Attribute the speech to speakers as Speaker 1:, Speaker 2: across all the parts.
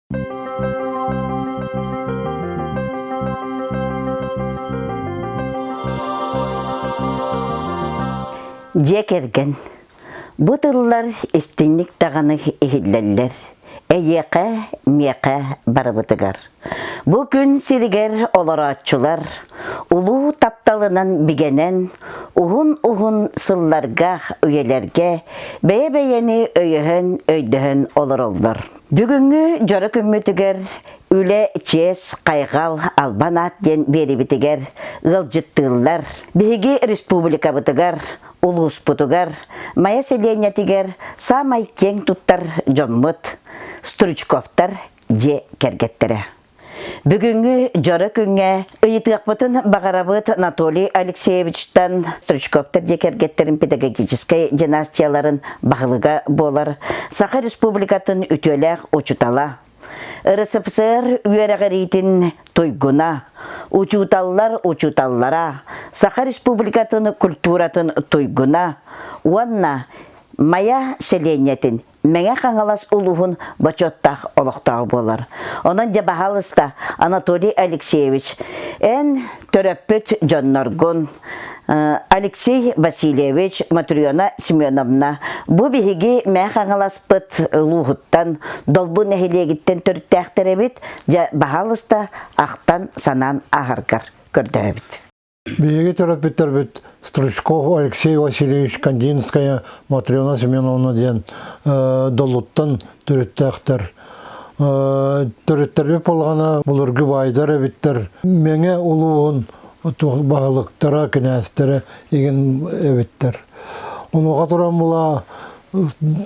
Speaker 1: Дьиэ кэргэн. Бу тыллар истиҥник даҕаны иһиллэллэр. Эйиэхэ, миэхэ барыбытыгар. Бу күн сиригэр олорооччулар улуу тапталынан бигэнэн, уһун-уһун сылларга, үйэлэргэ бэйэ-бэйэни өйөһөн, өйдөһөн олороллор. Бүгүҥҥү дьоро күммүтүгэр Үлэ, чиэс, хайҕал, албан аат диэн биэрибитигэр ыалдьыттыыллар. Биһиги республикабытыгар, улууспутугар, Майа сэлиэнньэтигэр саамай киэҥ туттар дьоммут Стручковтар дьиэ кэргэттэрэ. Бүгүҥҥү дьоро күҥҥэ ыйытыахпытын баҕарабыт Анатолий Алексеевичтан Стручковтар дьиэ кэргэттэрин педагогическай династияларын баһылыга буолар Саха Республикатын үтүөлээх учуутала, РСФСР үөрэҕириитин туйгуна, учууталлар учууталлара, Саха Республикатын культуратын туйгуна уонна Майа сэлиэнньэтин Мэҥэ Хаҥалас улууһун бочуоттаах олохтооҕо буолар. Онон дьэ баһаалыста Анатолий Алексеевич, эн төрөппүт дьонноргун Алексей Васильевич, Матрена Семеновна бу биһиги Мэҥэ Хаҥаласпыт улууһуттан, Долбу нэһилиэгиттэн төрүттээхтэр эбит. Дьэ баһаалыста ахтан санаан ааһаргар көрдөһөбүт.
Speaker 2: Биһиги төрөппүттэрбит Стручков Алексей Васильевич Кандинская Матрена Семеновна диэн долуттан төрүттээхтэр. Төрүттэрбит буоллаҕына былыргы баайдар эбиттэр. Мэҥэ улууһун баһылыктара, кинээстэрэ игин эбиттэр. Онуоха туран була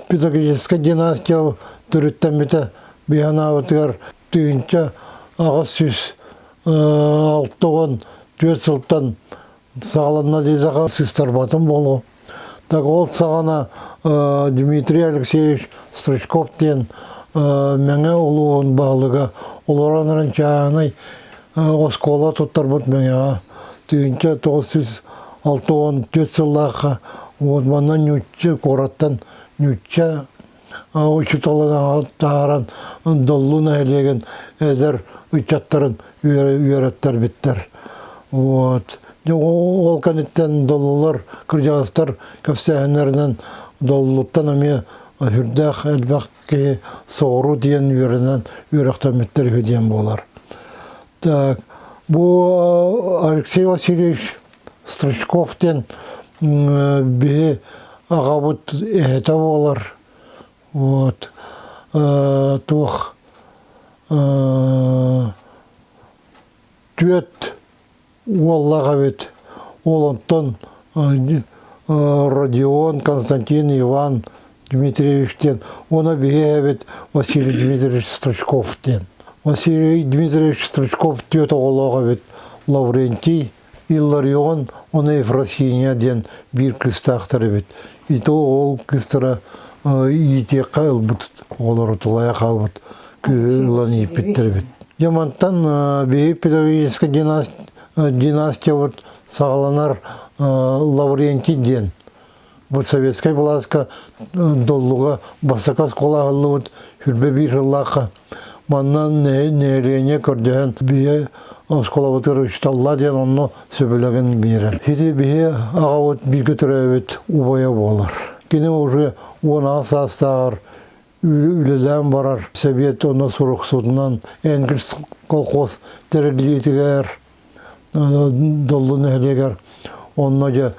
Speaker 2: педагогическай династия төрүттэммитэ биһанаабытыгар 1864 сылтан саҕаланна диэтэххэ сыыстарбатым буолуо. Так ол саҕана Дмитрий Алексеевич Стручков диэн Мэҥэ улууһун баһылыга олорон эрэн чааһынай оскуола туттарбыт Мэҥэҕэ 1964 сыллаахха вот манна ньучча куораттан ньучча учууталынан таһааран Доллу нэһилиэгин эдэр ыччаттарын үөрэттэрбиттэр. Вот. Ол кэнниттэн доллулар, кырдьаҕастар кэпсээһиннэринэн Доллуттан эмиэ сүрдээх элбэх киһи соҕуруу диэн үөрэнэн үөрэхтэммиттэр үһү диэн буолар. Так, бу Алексей Васильевич Стручков диэн биһи аҕабыт эһэтэ буолар. Вот. Туох түөрт уоллаах эбит. Ол онтон Родион, Константин, Иван Дмитриевич диэн уонна биһи эһэбит Василий Дмитриевич Стручков диэн. Василий Дмитриевич Стручков түөрт оҕолоох эбит. Лаврентий, Илларион уонна Ефросинья диэн биир кыыстаахтар эбит. И то ол кыыстара иитиэххэ ылбыт оҕолору тулайа хаалбыт кыыһы ылан ииппиттэр эбит. Дьэ мантан биһиги педагогическай династиябыт саҕаланар Лаврентий диэн бу советскай былааска Доллуга бастакы оскуола аһыллыбыт сүрбэ биир сыллаахха манна нэһилиэнньэ көрдөһөн биһи оскуолабытыгар учууталлаа диэн онно сөбүлэгин биэрэн. Ити биһи аҕабыт бииргэ төрөөбүт убайа буолар. Кини уже 16 саастааҕар үлэлээн барар сэбиэт онно суруксутунан Энгельс колхоз тэриллиитигэр Доллу нэһилиэгэр онно дьэ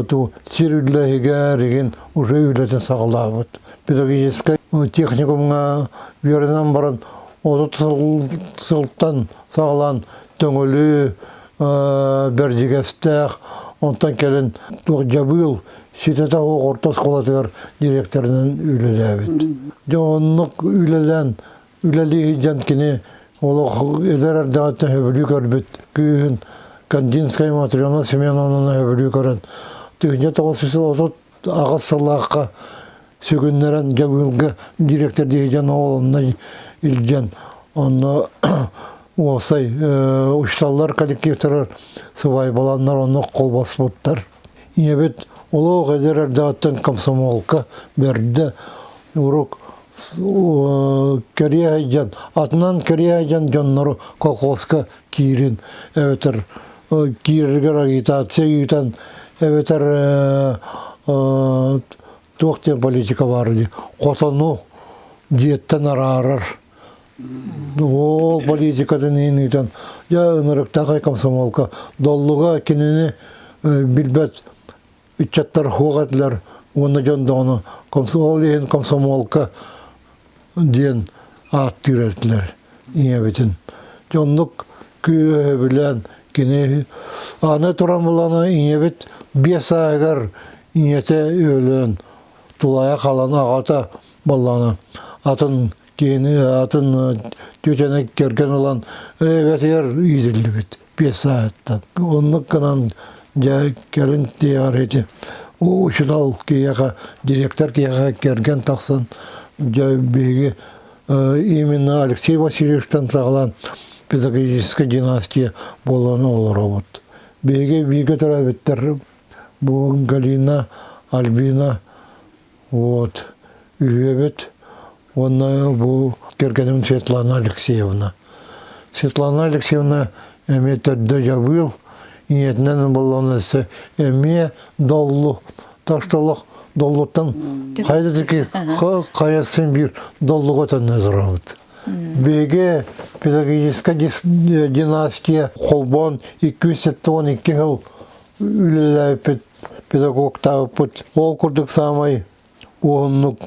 Speaker 2: ту сир үллэһигэр игин уже үлэтин саҕалаабыт. Педагогическай техникумҥа үөрэнэн баран 30 сылтан саҕалаан Төҥүлү, Бэрдьигэстээх, онтон кэлин туох Дьабыыл ситэтэ суох орто оскуолатыгар директорынан үлэлээбит. Дьэ оннук үлэлээн үлэлии сылдьан кини олох эдэр эрдэҕиттэн сөбүлүү көрбүт кыыһын Кандинская Матрена Семеновнаны сөбүлүү көрөн 1938 сыллаахха сүгүннэрэн Дьабыылга директор дьон ол онно илдьэн онно уопсай учууталлар коллективтара сыбаайбаланнар онно холбоспуттар. Ийэбит олох эдэр эрдэҕиттэн комсомолка бэрдэ урук. кэрийэ сылдьан, атынан кэрийэ сылдьан дьоннору колхозка киирин эбэтэр киирэригэр агитация ыытан эбэтэр туох диэн политика баар дии хотону дьиэттэн араарар ол политикатын иһин ыытан дьэ ынырыктаах комсомолка доллуга кинини билбэт ыччаттар суох этилэр уонна дьон даҕаны ол иһин комсомолка диэн ааттыыр этилэр ийэбитин. Дьэ оннук күүһү кини аны туран булана ийэбит биэс сааһыгар ийэтэ өлөн тулайа халан аҕата буоллаҕына атын киһини атын тетяны кэргэн ылан эбэтигэр иитиллибит биэс сааһыттан. Оннук гынан дьэ кэлин тиэҕэр ити учутал киһиэхэ директор киһиэхэ кэргэн тахсан дьэ биһиги именно Алексей Васильевичтан саҕалаан педагогическая династия буолан олоробут. Биһиги бииргэ төрөөбүттэр бу Галина, Альбина Вот. Үһүөбүт уонна бу кэргэним Светлана Алексеевна. Светлана Алексеевна эмиэ төрдө дьабыыл, ийэтинэн буоллаҕына өссө эмиэ доллу. Так что олох доллуттан хайа таки хайа син биир доллуга төннө турабыт. Биһиги педагогическая династия холбоон 272 сыл үлэлээбиппит педагогтаабыппыт. Ол курдук саамай уһуннук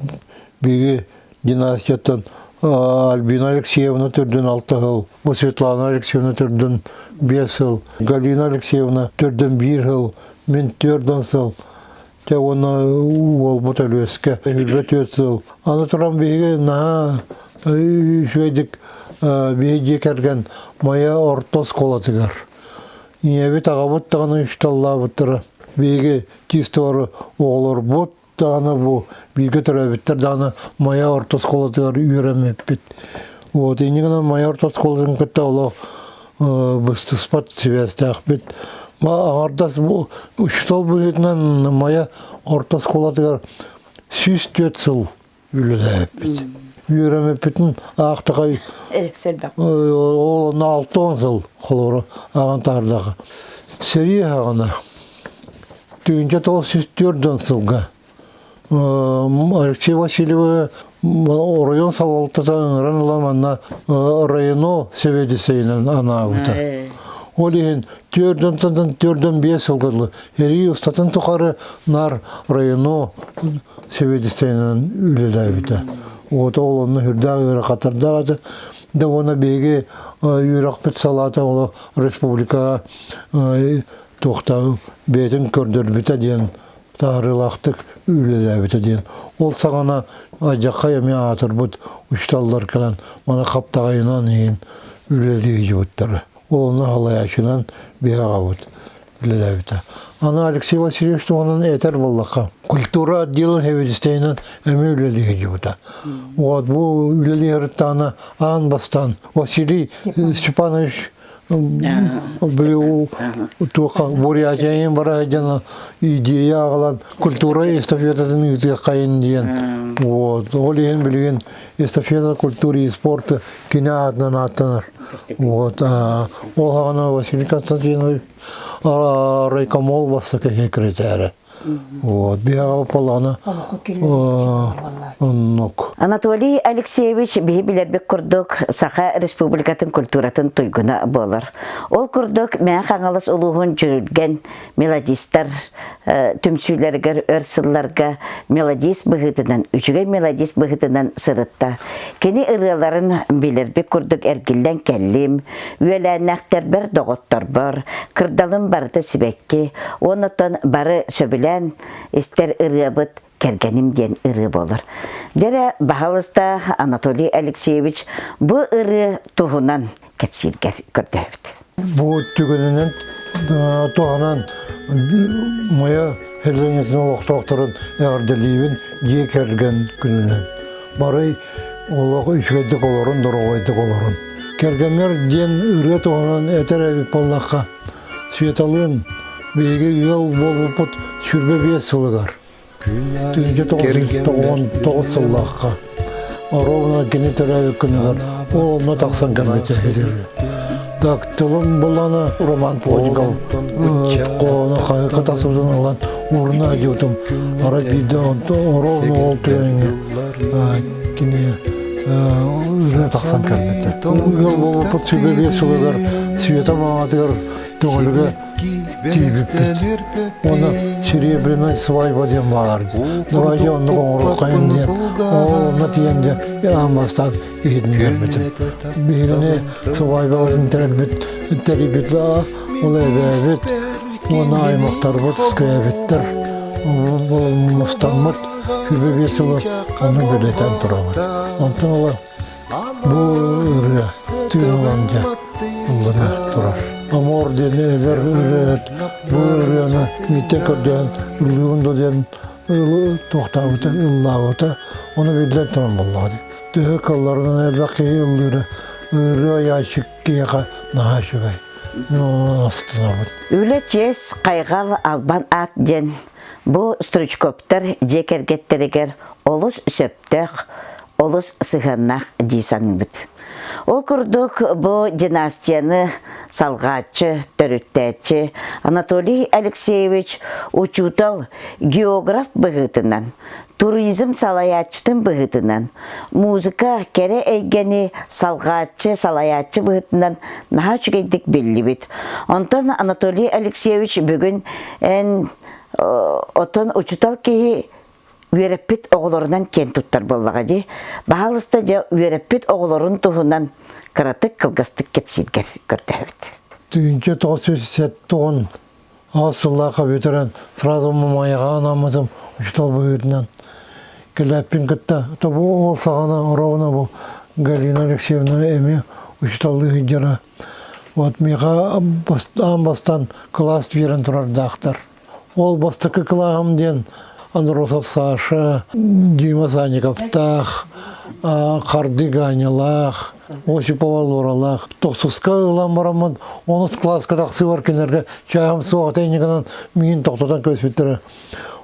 Speaker 2: биһиги династияттан Альбина Алексеевна төрдүн алта сыл, бу Светлана Алексеевна төрдүн биэс сыл, Галина Алексеевна төрдүн биир сыл, мин түөртөн сыл, дьэ уонна уолбут Өлүөскэ сүүрбэ түөрт сыл. Аны туран биһиги наһаа үчүгэйдик биһиги дьиэ кэргэн Майа орто оскуолатыгар Ийэбит, аҕабыт даҕаны учууталлаабыттара. Биһиги чисто оҕолорбут даҕаны бу бииргэ төрөөбүттэр даҕаны Майа орто оскуолатыгар үөрэммиппит. Вот инньэ гынан Майа орто оскуолатын кытта олох быстыспат сибээстээхпит. Аҥардас бу учуутал быһыытынан Майа орто оскуолатыгар 104 сыл үлэлээбиппит. Үөрэммиппитин аахтахай ол онно 60 сыл холобура ааҕан таһаардаха. Сэрии аҕана 1904 сылга Алексей Васильевы оройуон салалтата ыҥыран ылан манна районо сэбиэдиссэйинэн анаабыта. Ол иһин түөрдөн түөрдөн биэс сылга дылы эрии устатын тухары наар районо сэбиэдиссэйинэн үлэлээбитэ. Уота ол онно үрдээх ыарахаттардаах этэ. Да уонна биһиги үөрэхпит салаата ол республикаҕа туохтааҕы бэйэтин көрдөрбүтэ диэн таарыылаахтык үлэлээбитэ диэн. Ол саҕана алдьархай эмиэ аатырбыт учууталлар кэлэн маны хаптаҕайынан иһин үлэлии дьыбыттара. Ол онно халайааччынан биһи аҕабыт үлэлээбитэ. Аны Алексей Васильевич туһунан этэр буоллахха, культура отделын сэбиэдиссэйинэн эмиэ үлэлии сылдьыбыта. Вот бу үлэлии сырыттаҕына аан бастаан Василий Степанович туохха Бурятияйын бара сылдьан идея аҕалан культура эстафетатын ыытыаххайын диэн. Вот. Ол иһин билигин эстафета культуры и спорта кини аатынан ааттанар. Вот. Ол хаҕана Василий Константинович райкомол бастакы секретаря. Вот, биһиэхэ полоно оннук.
Speaker 1: Анатолий Алексеевич биһи билэрбит курдук Саха Республикатын культуратын туйгуна буолар. Ол курдук Мэҥэ Хаҥалас улууһун Дьүрүлгэн мелодистар түмсүүлэригэр өр сылларга мелодист быһыытынан, үчүгэй мелодист быһыытынан сырытта. Кини ырыаларын билэрбит курдук эргиллэн кэллим, үөлээннээхтэрбэр, доҕотторбор, кырдалым барыта сибэкки, оннуттан бары сөбүлээн истэр ырыабыт кэргэним диэн ырыа буолар. Дьэрэ, баһалыста Анатолий Алексеевич бу ырыа туһунан кэпсииргэр көрдөһөбүт.
Speaker 2: Бу түгэнинэн туһанан Майа селениетин олохтоохторун эҕэрдэлиибин дьиэ кэргэн күнүнэн. Бары олох үчүгэйдик олорун, доруобайдык олорун. Кэргэммэр диэн ырыа туһунан этэр эбит буоллахха, Светалыын биһиги ыал буолбуппут 25 сылыгар. 1999 сыллаахха. Ровно кини төрөөбүт күнүгэр ол онно тахсан кэлбитэ этэр. Так тылым булана Роман Плотников хоһоону хаһыакка тахсыбытын ылан уурна дьуутум. Арай биирдэ ровно ол түгэҥҥэ кини ырыа тахсан кэлбитэ. Ыал буолбуппут сүбэ биэс сылыгар Света мааматыгар Төҥүлүгэ тиийбиппит. Уонна Серебряная свадьба диэн баар дии. Давай дьэ оннук оҥоруоххайын диэн. Ол онно тиийэн дьэ аан бастаан иһитиннэрбитим. Биһигини свадьбабытын тэрийбит тэрийбит ол эбээбит уонна аймахтарбыт скрябиттэр мустаммыт сүбэ биэс сылы ону бэлиэтээн турабыт. Онтон ыла Бу ырыа түүн ылан дьэ ыллана турар. Амор диэн эдэр ырыаһыт бу ырыаны мииттэн көрдөөн ыллыыбын дуо диэн туохтаабыта, ыллаабыта, ону биллэн туран буоллаҕа дии. Төһө кылларынан элбэх киһи ыллыыра ырыа айааччы киһиэхэ наһаа үчүгэй. Мин онон астынабын.
Speaker 1: Үлэ чиэс, хайҕал, албан аат диэн бу Стручковтар дьиэ кэргэттэригэр олус сөптөөх, олус сыһыаннаах дии саныыбыт. Ол курдук бу династияны салҕааччы, төрүттээччи Анатолий Алексеевич учуутал, географ быһыытынан, туризм салайааччытын быһыытынан, музыка кэрэ эйгэни салҕааччы, салайааччы быһыытынан наһаа үчүгэйдик биллибит. Онтон Анатолий Алексеевич бүгүн эн отон учуутал киһи үөрэппит оҕолорунан киэн туттар буоллаҕа дии. Баһаалыста дьэ үөрэппит оҕолорун туһунан кыратык кылгастык кэпсииргэр көрдөһөбүт.
Speaker 2: Тыһыынча тоҕус сүүс сэттэ аҕыс сыллаахха бүтэрэн сразу Мамайаҕа анаммытым учуутал быһыытынан. Кэлээппин кытта бу ол саҕана ровно бу Галина Алексеевна эмиэ учууталлыы сылдьара. Вот миэхэ аан бастаан кылаас биэрэн турардаахтар. Ол бастакы кылааһым диэн Андросов Саша, Дима Санниковтаах, Харды Ганялаах, Осипова Лоралаах. Тохсуска ылан бараммын онус кылааска тахсыыбар кинилэргэ чааһым суох этэ миигин тохтотон көспүттэрэ.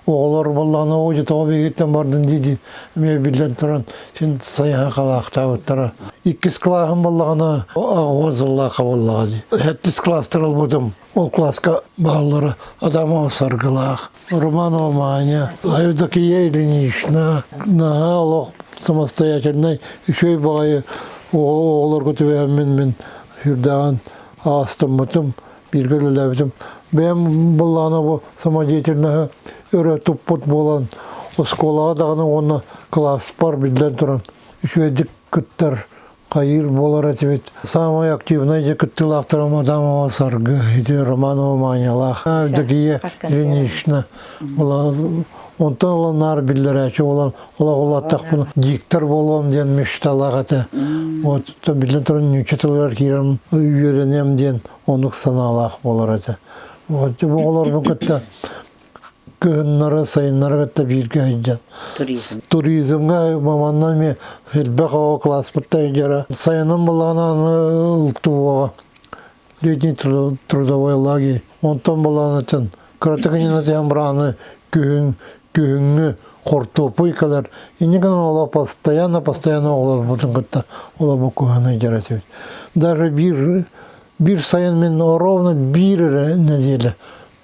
Speaker 2: Оҕолор буоллаҕына оо дьэ тоҕо биһигиттэн бардын дии-дии эмиэ биллэн туран син сайыһа халаахтаабыттара. Иккис кылааһым буоллаҕына 10 сыллаахха буоллаҕа дии. Сэттис кылаастар ылбытым. Ол кылааска бааллара Адамова Саргылаах, Романова Маня, Евдокия Ильинична, наһаа олох самостоятельнай үчүгэй баҕайы оҕолорго түбэһэммин мин сүрдээҕин аастыммытым, бииргэ үлэлээбитим. Бэйэм былаана бу самодеятельноһы өрө туппут буолан, оскуолаҕа даҕаны уонна кылааспар биллэн туран үчүгэйдик кыттар хайыыр буолар этибит. Самай активнай дьэ кыттыылаахтара Адамова Саргы, ити Романова Манялаах, Евдокия Ильинична онтон ыла наар биллэрээччи буолан олох улааттахпына диктор буолуом диэн мечталаах этэ. Вот биллэн туран нуучча тылыгар киирэн үөрэниэм диэн оннук санаалаах буолар этэ. Вот бу оҕолорбун кытта кыһыннары, сайыннары кытта бииргэ сылдьан.
Speaker 1: Туризм.
Speaker 2: Туризмҥа маманна эмиэ элбэх оҕо класспытта сылдьара. Сайынын былаана ылтубуоҕа летний трудовой лагерь. Онтон былаанатын кыратык иннинэ брааны күһүн күһүҥҥү хортуоппуй кэлэр. Инньэ гынан олох постоянно постоянно оҕолорбутун кытта олобу куһаны дьэр этибит. Даже биир биир сайын мин ровно биир эрэ нэдиэлэ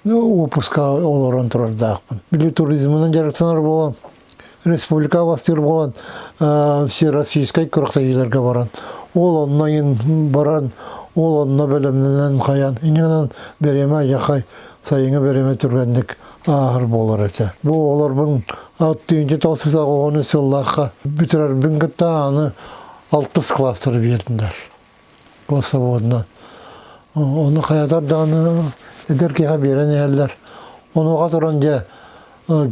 Speaker 2: уоппуска олорон турардаахпын. Били туризмынан дьарыктанар буолан, республика бастыыр буолан, всероссийскай күрэхтэһиилэргэ баран, ол онно баран, ол онно бэлэмнэнэн хайан, иннинэн бэриэмэ яхай сайыҥҥы бэриэмэ түргэнник ааһар буолар этэ. Бу оҕолорбун тыынча тоҕус оҕону сыллаахха бүтэрэрбин кытта аны алтыс класстары биэрдилэр. Классоводунан. Ону хайатар даҕаны эдэр киһиэхэ биэрэн иһэллэр. Онуоха туран дьэ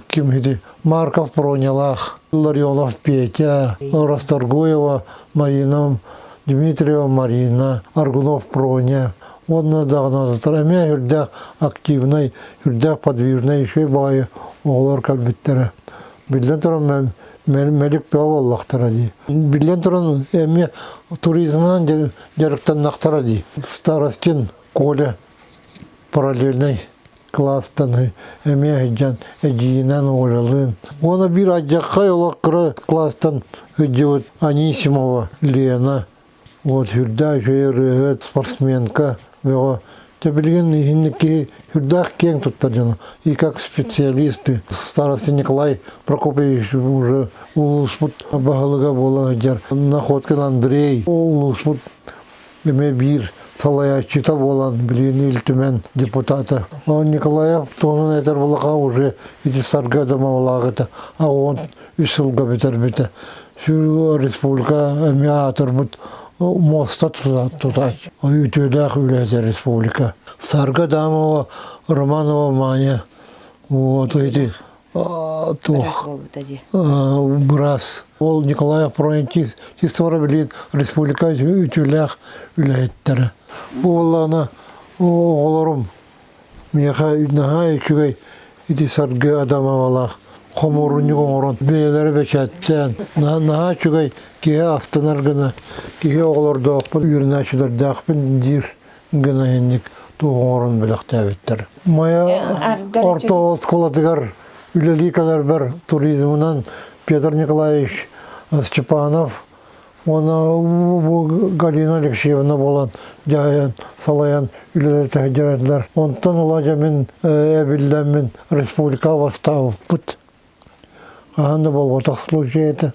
Speaker 2: ким ити Марков Пронялаах, Ларионов Петя, Расторгуева Марина, Дмитриева Марина, Аргунов Проня уонна даҕаны атыттар эмиэ үрдээх активнай, үрдээх подвижнай үчүгэй баҕайы оҕолор кэлбиттэрэ. Биллэн туран, мэлик бөҕө буоллахтара дии. Биллэн туран, эмиэ туризмынан дьарыктаннахтара дии. Старостин Коля параллельнай. кылаастан эмиэ сылдьан эдьиийинэн Олялыын. Уонна биир алдьархай олох кыра кылаастан сылдьыбыт Анисимова Лена вот сүрдээх үчүгэй ырыаһыт, спортсменка бөҕө. Дьэ билигин иһинник киһи сүрдээх киэҥ туттар дьоно. И как специалисты. Старости Николай Прокопьевич уже улууспут баһылыга буолан сылдьар. Находкин Андрей улууспут эмиэ биир салайааччыта буолан билигин Ил Түмэн депутата. Он Николаев туһунан этэр буоллахха уже ити сарга домовалааҕыта 83 сылга бүтэрбитэ. Республика эмиэ аатырбыт муоста тутааччы. Үтүөлээх үлэһитэ республика. Сарга Адамова, Романова Маня, вот эти туох быраас. Ол Николаев Фронтис чистовара билин республика үтүөлээх үлэһиттэрэ. Бу буоллаҕына оҕолорум миэхэ наһаа үчүгэй ити Саргы Адамовалаах хомуурунньук оҥорон бэйэлэрэ бэчээттээн наһаа үчүгэй киһи астынар гына киһи оҕолордоохпун үөрэнээччилэрдээхпин диир гына инник туох оҥорон бэлэхтээбиттэр. Майа орто оскуолатыгар үлэлии кэлэрбэр туризмынан Петр Николаевич Степанов уонна бу Галина Алексеевна буолан дьаһайан, салайан үлэлэтэ сылдьар Онтон ыла дьэ мин эбиллэммин республика бастаабыппыт. Хаһан да буолбатах случай этэ.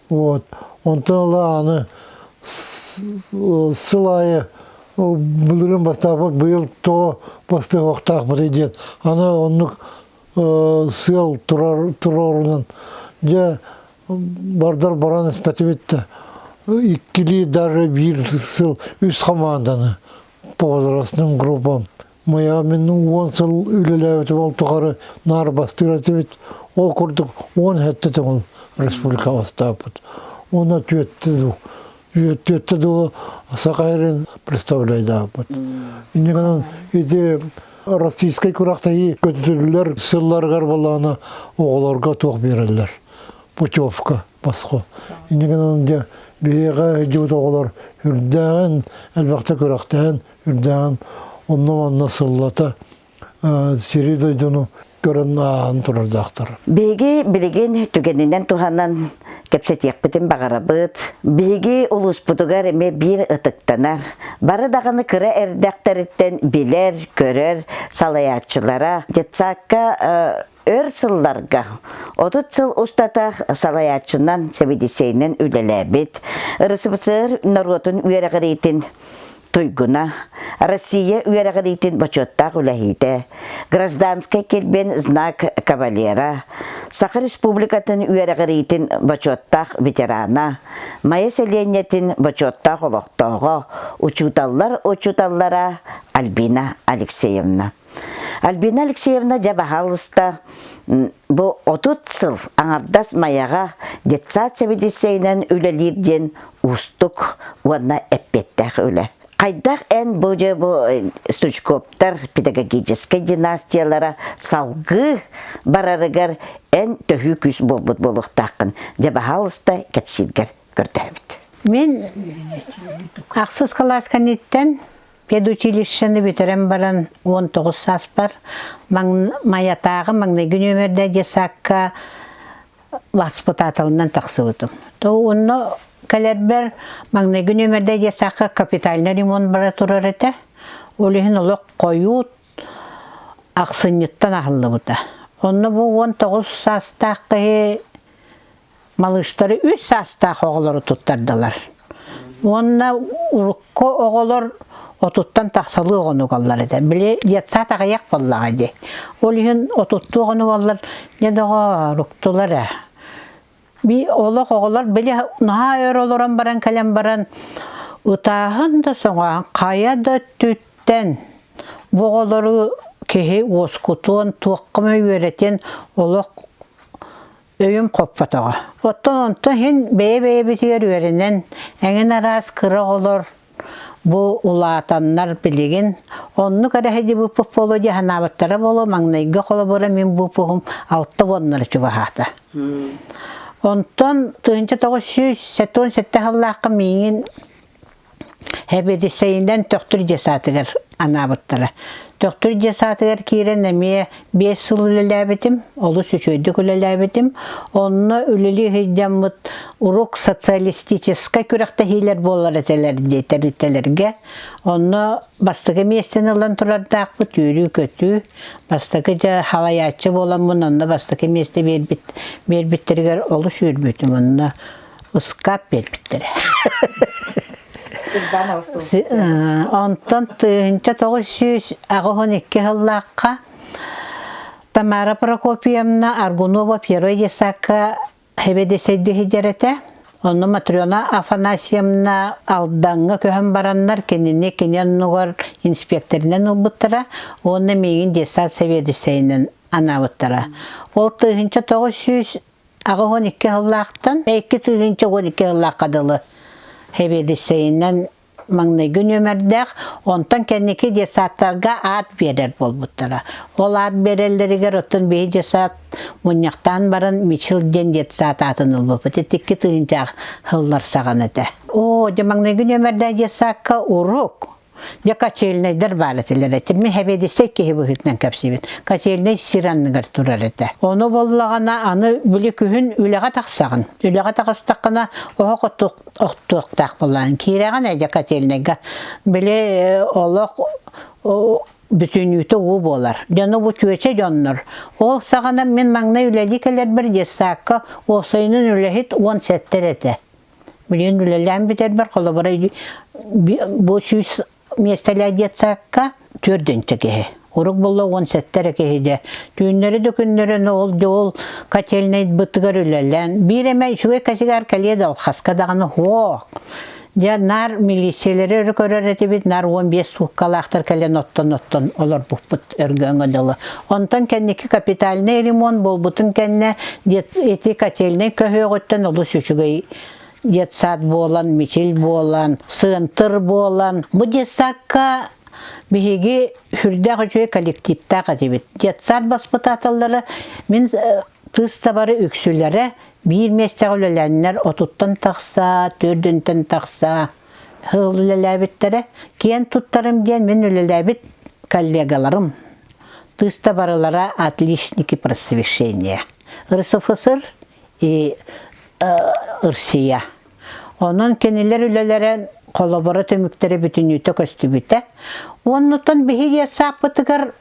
Speaker 2: Вот. Онтон ыла аны сыл аайы былырыын бастаабыт, быйыл тоҕо бастыахтаахпытый диэн аны оннук сыал турар туруорунан дьэ бардар баран испэтибит да иккилии даже биир сыл үс хамаанданы по возрастным группам Моя мин 10 сыл үлэлээбитим ол тухары наар бастыыр этибит. Ол курдук 17 төҥүл республика бастаабыт. Уонна түөттэ дуу. Түөттэ дуу Саха сирин представляйдаабыт. Инньэ гынан ити российскай күрэхтэһии көтүтүллэр сылларыгар буоллаҕына оҕолорго туох биэрэллэр? Путевка босхо. Инньэ гынан дьэ биһиэхэ дьыбыт оҕолор үрдээҕин элбэхтэ күрэхтэһэн үрдээҕин онно-манна сыллата сири-дойдуну көрөн ааһан турардаахтар.
Speaker 1: Биһиги билигин түгэнинэн туһанан кэпсэтиэхпитин баҕарабыт. Биһиги улууспутугар эмиэ биир ытыктанар, бары даҕаны кыра эрдэхтэриттэн билэр, көрөр салайааччылара детсадка өр сылларга 30 сыл устата салайааччынан, сэбиэдиссэйинэн үлэлээбит, РСФСР норуотун үөрэҕириитин туйгуна, Россия үөрэҕириитин бочуоттаах үлэһиитэ, гражданскай килбиэн знак кавалера, Саха Республикатын үөрэҕириитин бочуоттаах ветерана, Майа сэлиэнньэтин бочуоттаах олохтооҕо, учууталлар учууталлара Альбина Алексеевна. Альбина Алексеевна дьэ баһаалыста бу 30 сыл аҥардас Майаҕа детсад сэбиэдиссэйинэн үлэлиир диэн уустук уонна эппиэттээх үлэ. Хайдах эн бу дьэ бу Стручковтар педагогическай династиялара салгыы барарыгар эн төһүү күүс буолбут буолуохтааххын дьэ баһаалыста кэпсииргэр көрдөһөбүт.
Speaker 3: Мин ахсыс кылаас кэнниттэн Педучилищены бүтэрэн баран 19 сааспар Майатааҕы маҥнайгы нүөмэрдээх детсадка воспитателынан тахсыбытым. То онно кэлэрбэр маҥнайгы нүөмэрдээх детсадка капитальный ремонт бара турар этэ. Ол иһин олох хойуут ахсынньыттан аһыллыбыта. Онно бу 19 саастаах киһи малыштары үс саастаах оҕолору туттардылар. Уонна урукку оҕолор отуттан тахсалыы оҕону угаллар этэ. Били детсад аҕыйах буоллаҕа дии. Ол иһин отуттуу оҕону угаллар, дьэ доҕоор, уктулар ээ. Би олох оҕолор били наһаа өр олорон баран кэлэн баран ытааһын да соҥооһун хайа да өттүттэн бу оҕолору киһи уоскутуон, туохха эмэ үөрэтиэн олох өйүм хоппотоҕо. Оттон онтон иһин бэйэ-бэйэбитигэр үөрэнэн, эҥин араас кыра оҕолор бу улаатаннар билигин оннук эрэ сылдьыбыппыт буолуо дии санаабыттара буолуо маҥнайгы холобура мин бупуһум алта уоннара чугаһаата. Онтон 1977 сыллаахха миигин Хэбиэдиссэйинэн Төхтүр десатыгар. анаабыттара. Төхтүр дьиэ саатыгар киирэн эмиэ 5 сыл үлэлээбитим, олус үчүгэйдик үлэлээбитим. Онно үлэлии сылдьаммыт урук социалистическай күрэхтэһиилэр буолар этилэр дии тэрилтэлэргэ. Онно бастакы миэстэни ылан турардаахпыт үөрүү-көтүү. Бастакы дьэ халайааччы буоламмын онно бастакы миэстэ биэрбит биэрбиттэригэр олус үөрбүтүм. Онно ыскаап биэрбиттэрэ. Онтон 1982 сыллаахха Тамара Прокопьевна Аргунова Первый Ясакка хэбэдэсэйди сидьэр этэ. Онно Матрена Афанасьевна Алдаҥҥа көһөн бараннар кинини кини оннугар инспекторынан ылбыттара уонна миигин детсад сэбиэдиссэйинэн анаабыттара. Ол 1900 82 сыллаахтан 2012 сыллаахха дылы сэбиэдиссэйинэн маҥнайгы нүөмэрдээх, онтон кэнники детсадтарга аат биэрэр буолбуттара. Ол аат биэрэллэригэр оттон биһи детсад мунньахтаан баран Мичил диэн детсад аатын ылбыппыт. Ити 2 тыһыынчаах сыллар саҕана этэ. Оо, дьэ маҥнайгы нүөмэрдээх детсадка уруок Дьэ котельнайдар баар этилэр этэ. Мин сэбиэдиссэй киһи быһыытынан кэпсиибин. Котельнай сир анныгар турар этэ. Ону буоллаҕына аны били күһүн үлэҕэ тахсаҕын. Үлэҕэ таҕыстаххына оһох охтуохтаах буоллаҕын. Киирэҕин ээ дьэ котельнайга. Били олох бүтүннүүтэ уу буолар. Дьону бу чүөчэ дьоннор. Ол саҕана мин маҥнай үлэлии кэлэрбэр детсадка уопсайынан үлэһит 17 этэ. Билигин үлэлээн бүтэрбэр холобура бу 100 миэстэлээх детсадка 4 киһи. Урук буолла 17 эрэ киһи дьэ. Түүннэри да күннэри ол дьэ ол котельнайбытыгар үлэлээн биир эмэ үчүгэй косягар кэлиэ да алхаска даҕаны һуох. Дьэ наар милициялэри өрө көрөр этибит, наар 15 сууккалаахтар кэлэн оттон-оттон олорбуппут өргөҥө дылы. Онтон кэнники капитальнай ремонт буолбутун кэннэ ити котельнай көһүөҕүттэн олус үчүгэй детсад буолан, мичил буолан, сыантыр буолан. Бу детсадка биһиги сүрдээх үчүгэй коллективтаах этибит. Детсад баспытааталлара мин тыс табары үксүлэрэ биир миэстэҕэ үлэлээннэр отуттан тахса, төрдүнтэн тахса сыл үлэлээбиттэрэ. Киэн туттарым диэн мин үлэлээбит коллегаларым тыста барылара отличники просвещения. РСФСР и Россия. Онон кинилэр үлэлэрэ холобура түмүктэрэ бүтүннүүтэ көстүбүтэ. Оннуттан биһиги сааппытыгар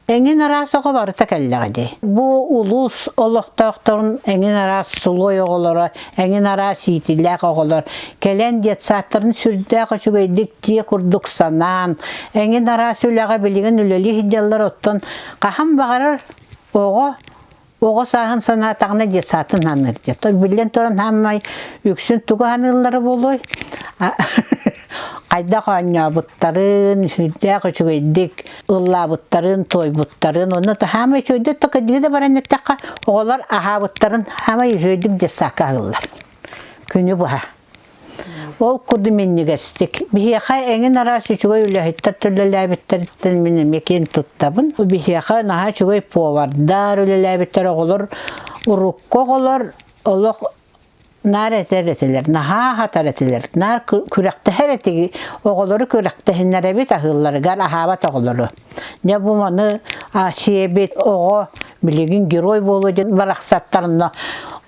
Speaker 3: эҥин араас оҕо барыта кэллэҕэ дии. Бу улуус олохтоохторун эҥин араас сулуой оҕолоро, эҥин араас иитиллээх оҕолор кэлэн детсадтарын сүрдээх үчүгэйдик дьиэ курдук санаан, эҥин араас үлэҕэ билигин үлэлии сылдьаллар, оттон хаһан баҕарар оҕо Оҕо сааһын санаатаҕына детсадын саныыр диye. Биллэн туран хаамай үксүн тугу саныыллара буолуой? Хайдах оонньообуттарын, сүрдээх үчүгэйдик ыллаабыттарын, туойбуттарын, онно хаамай үчүгэйдик токадыы да баран эттэххэ, оҕолор аһаабыттарын хаамай үчүгэйдик детсадка аһыыллар. Күнү быһа. Ол курдук минньигэстик. Биһиэхэ эҥин араас үчүгэй үлэһиттэр үлэлээбиттэриттэн мин эмиэ киэн туттабын. Биһиэхэ наһаа үчүгэй повардар үлэлээбиттэр оҕолор урукку оҕолор олох наар этэр этилэр, наһаа аһатар этилэр, наар күрэхтэһэр этиги оҕолору күрэхтэһиннэрэбит аһыылларыгар аһаабат оҕолору. Дьэ бу маны сиэбит оҕо билигин герой буолуо диэн барахсаттарына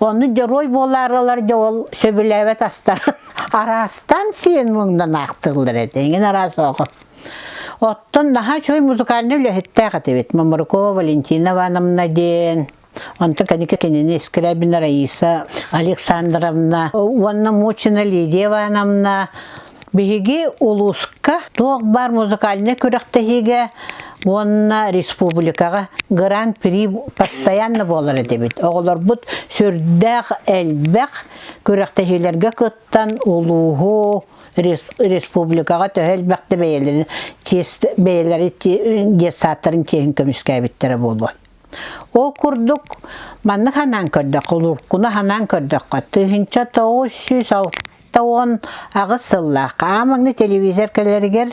Speaker 3: ону герой буолаарылар дьэ ол сөбүлээбэт астарын араастаан сиэн муҥнан аахтыллар этэ эҥин араас оҕо. Оттон наһаа үчүгэй музыкальнай үлэһиттээх этибит Мамырыкова Валентина Ивановна диэн Онтон кэнники кинини Скрябина Раиса Александровна уонна Мучина Лидия Ивановна биһиги улууска туох баар музыкальнай күрэхтэһиигэ уонна республикаҕа гран-при постоянно буолар этибит. Оҕолорбут сүрдээх элбэх күрэхтэһиилэргэ кыттан улууһу республикаҕа төһө элбэхтэ бэйэлэрин бэйэлэри детсадтарын чиэһин көмүскээбиттэрэ буолуо. Ол курдук, маннык санаан көрдөххө, уруккуну санаан көрдөххө, 1968 сыллаахха аан маҥнай телевизор кэлэригэр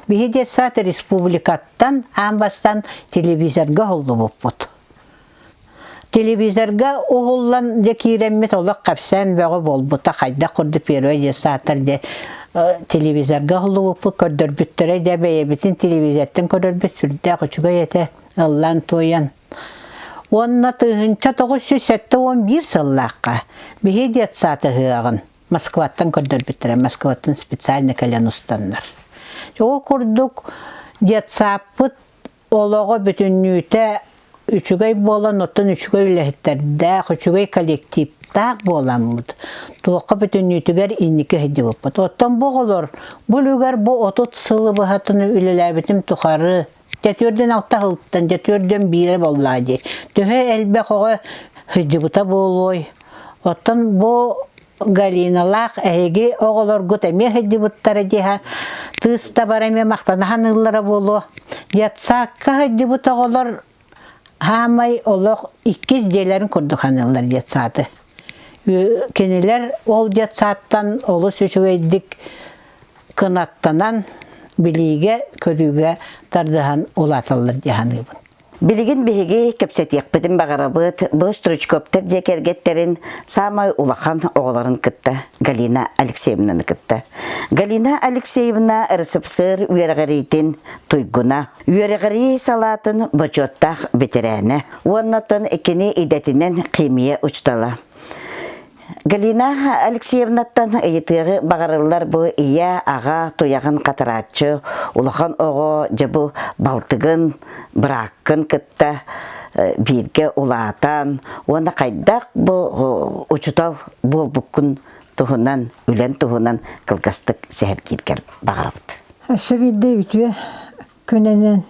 Speaker 3: биһи детсад республикаттан аан бастаан телевизорга уһуллубуппут. Телевизорга уһуллан дьэ киирэммит олох кэпсээн бөҕө буолбута хайдах курдук первый детсадтар дьэ. Телевизорга уһуллубуппут көрдөрбүттэрэ дьэ бэйэбитин телевизортан көрөрбүт сүрдээх үчүгэй этэ ыллаан туойан. Уонна 1971 сыллаахха биһи детсад ыһыаҕын Москваттан көрдөрбүттэрэ, Москваттан специально кэлэн устаннар. Ол курдук детсаппыт олоҕо бүтүннүүтэ үчүгэй буолан, оттон үчүгэй үлэһиттэрдээх, үчүгэй коллективтаах буоламмыт, туохха бүтүннүүтүгэр инники сылдьыбыппыт. Оттон бу оҕолор бу үлүгэр бу 30 сылы быһатын үлэлээбитим тухары дьэ түөрдэн алта сылтан дьэ түөрдэн биирэ буоллаа дии. Төһө элбэх оҕо сылдьыбыта буолуой? Оттон бу Галиналаах эһиги оҕолоргут эмиэ сылдьыбыттара диэхэ тыыс табара эмиэ махтана саныыллара буолуо. Детсадка сылдьыбыт оҕолор хаамай олох иккис дьиэлэрин курдук саныыллар детсады. Кинилэр ол детсадтан олус үчүгэйдик кынаттанан билиигэ, көрүүгэ тардыһан улааталлар дии саныыбын.
Speaker 1: Билигин биһиги кэпсэтиэхпитин баҕарабыт бу Стручковтар дьиэ кэргэттэрин саамай улахан оҕолорун кытта Галина Алексеевнаны кытта. Галина Алексеевна РСФСР үөрэҕириитин туйгуна, үөрэҕирии салаатын бочуоттаах бэтэрээнэ уонна кини идэтинэн химия учуутала. Галина Алексеевнаттан ыйытыаҕы баҕарыллар бу ийэ, аҕа туйаҕын хатарааччы, улахан оҕо дьэ бу балтыгын, бырааккын кытта бииргэ улаатан уонна хайдах бу учутал буолбуккун туһунан, үлэн туһунан кылгастык сэһэргииргэр баҕарабыт.
Speaker 4: Өссө биирдэ үтүө күнүнэн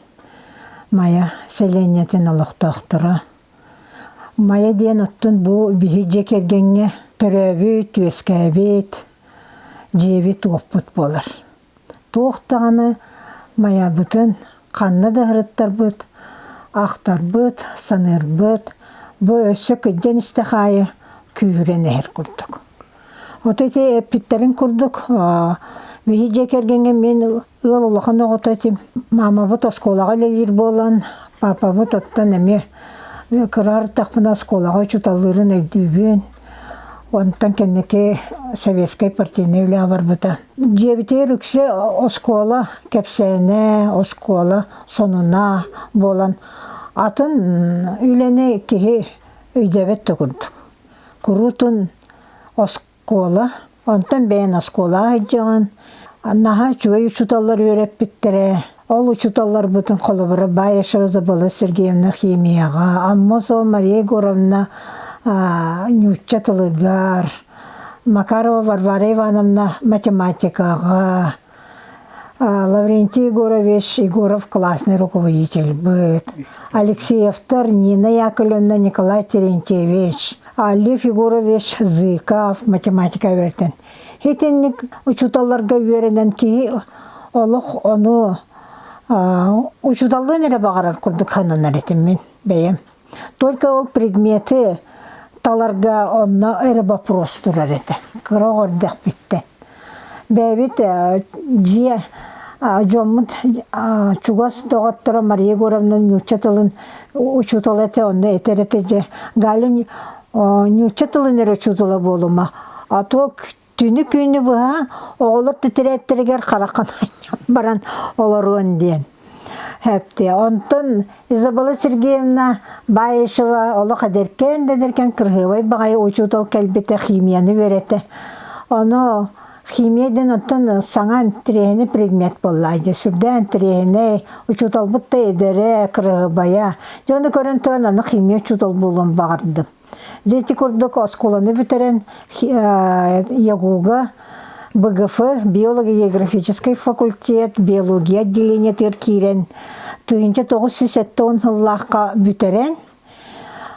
Speaker 4: Майа сэлиэнньэтин олохтоохторо Майа диэн оттон бу биһи дьиэ кэргэҥҥэ төрөөбүт, үөскээбит дьиэбит-уоппут буолар. Туох даҕаны Майабытын ханна да ыһырыттарбыт, ахтарбыт, саныырбыт бу өссө кырдьан истэх аайы күүһүрэн иһэр курдук. Ото ити эппиттэрин курдук, биһи дьиэ кэргэҥҥэ мин ыал улахан оҕото этим. Маамабыт оскуолаҕа үлэлиир буолан, папабыт оттон эмиэ кыра ырыттахпына оскуолаҕа учууталлыырын өйдүүбүн. Онтон кэнники советскай партийнай үлэҕэ барбыта. Дьиэбитигэр үксэ оскуола кэпсээнэ, оскуола сонуна буолан атын үлэни киһи өйдөөбөт да курдук. Куруутун оскуола, онтон бэйэн оскуолаҕа сылдьаҕын. Наһаа үчүгэй учууталлар үөрэппиттэрэ. Ол учууталларбытын холобура Баишева Забыла Сергеевна химияҕа, Аммосова Мария Егоровна нуучча тылыгар, Макарова Варвара Ивановна математикаҕа, Лаврентий Егорович Егоров классный руководительбыт, Алексеевтар Нина Яковлевна Николай Терентьевич, Лев Егорович Зыков математика үөрэтэн. Итинник учууталларга үөрэнэн киһи олох ону учууталлыан эрэ баҕарар курдук сананар этим мин бэйэм. Только ол предмети таларга онно эрэ вопрос турар этэ. Кыра оҕо эрдэхпиттэн. Бэйэбит дьиэ дьоммут чугас доҕотторо Мария Егоровна нуучча тылын учуутала этэ, онно этэр этэ дьэ Галя нуучча тылын эрэ учуутала буолума, а то түнү-күнү быһа оҕолор тэтэрээттэригэр хараххын баран олоруон диэн. Хэптиэ. Онтон Изабелла Сергеевна Баишева олох эдэркээн да эдэркээн кырһыабай баҕайы учуутал кэлбитэ химияны үөрэтэ. Ону химия диэн оттон саҥа интэриэһинэй предмет буолла дьэ сүрдээх интэриэһинэй учууталбыт да эдэрэ кырыһыбайа дьэ ону көрөн туран аны химия учуутал буолуон баҕардым Дьэ ити курдук оскуоланы бүтэрэн ЯГУга БГФ биолого-географическай факультет биология отделениетыгар киирэн 1970 сыллаахха бүтэрэн